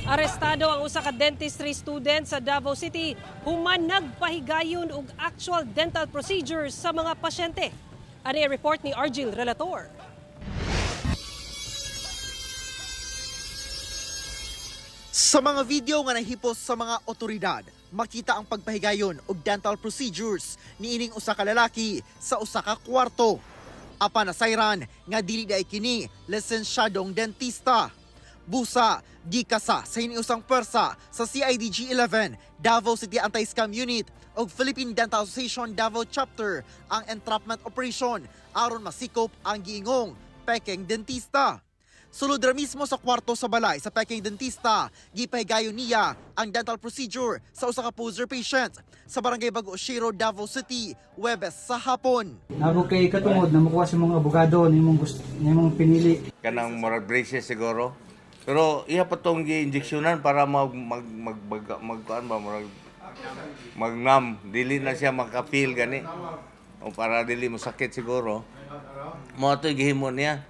Arestado ang usa ka dentistry student sa Davao City human nagpahigayon og actual dental procedures sa mga pasyente. Ani ang report ni Argil Relator. Sa mga video nga nahipos sa mga otoridad, makita ang pagpahigayon og dental procedures niining usa ka lalaki sa usa ka kwarto. Apan nasayran nga dili diay kini lisensyadong dentista. Busa, gikasa sa hiniusang pwersa sa CIDG 11, Davao City Anti-Scam Unit ug Philippine Dental Association Davao Chapter ang entrapment operation aron masikop ang giingong pekeng dentista. Sulod ra mismo sa kwarto sa balay sa pekeng dentista, gipahigayon niya ang dental procedure sa usa ka poser patient sa Barangay Bago Oshiro, Davao City, Huwebes sa hapon. Nabo kay katungod na mukuha sa mga abogado nimong gusto nimong pinili. Kanang murag braces siguro. Pero iya pa tong gi-injeksyonan para mag mag mag mag, mag kuan ba murag magnam, dili na siya maka-feel gani. O para dili masakit siguro. Mao to'y gihimo niya.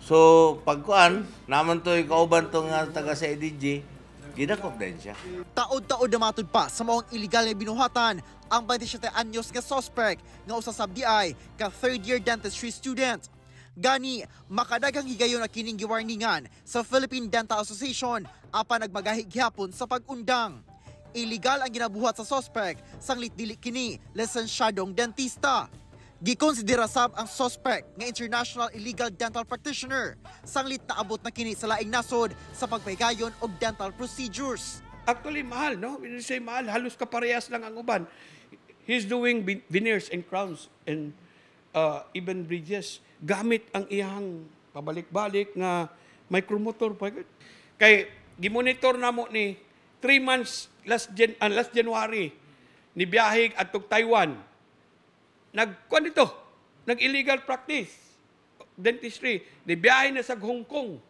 So pagkuan, naman to'y kauban to nga taga sa EDG, gidakop din siya. Taod-taod na matud pa sa maong illegal nga binuhatan ang 27 anyos nga suspect nga usa sa BI ka third year dentistry student. Gani, makadaghang higayon na kining giwarningan sa Philippine Dental Association apan nagmagahi gihapon sa pag-undang. Illegal ang ginabuhat sa suspect sanglit dili kini lisensyadong dentista. Gikonsidera sab ang suspect nga international illegal dental practitioner sanglit naabot na kini sa laing nasod sa pagpahigayon og dental procedures. Actually, mahal, no? When you say mahal, halos kaparehas lang ang uban. He's doing veneers and crowns and even bridges. Gamit ang iyang pabalik-balik nga micromotor. Kay gimonitor na mo ni 3 months last January ni biyahig atog Taiwan. Nagkuan dito, nag-illegal practice dentistry, ni biyahe na sa Hong Kong.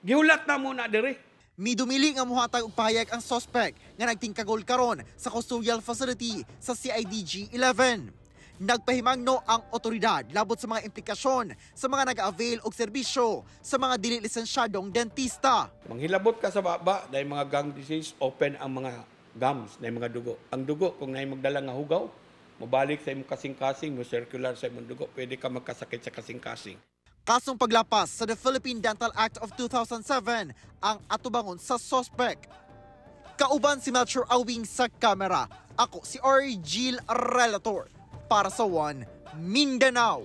Gihulat na mo na dire. Midumili nga mohatag og pahayag ang suspect nga nagtingkagol karon sa custodial facility sa CIDG 11. Nagpahimangno ang otoridad labot sa mga implikasyon sa mga nag-avail og serbisyo sa mga dili lisensyadong dentista. Manghilabot ka sa baba dahil mga gum disease, open ang mga gums na mga dugo. Ang dugo kung naay magdala nga hugaw, mabalik sa imong kasing-kasing, mo circular sa imong dugo, pwede ka magkasakit sa kasing-kasing. Kasong paglapas sa the Philippine Dental Act of 2007 ang atubangon sa suspect. Kauban si Melchor Awing sa kamera. Ako si Argil Relator para sa One Mindanao.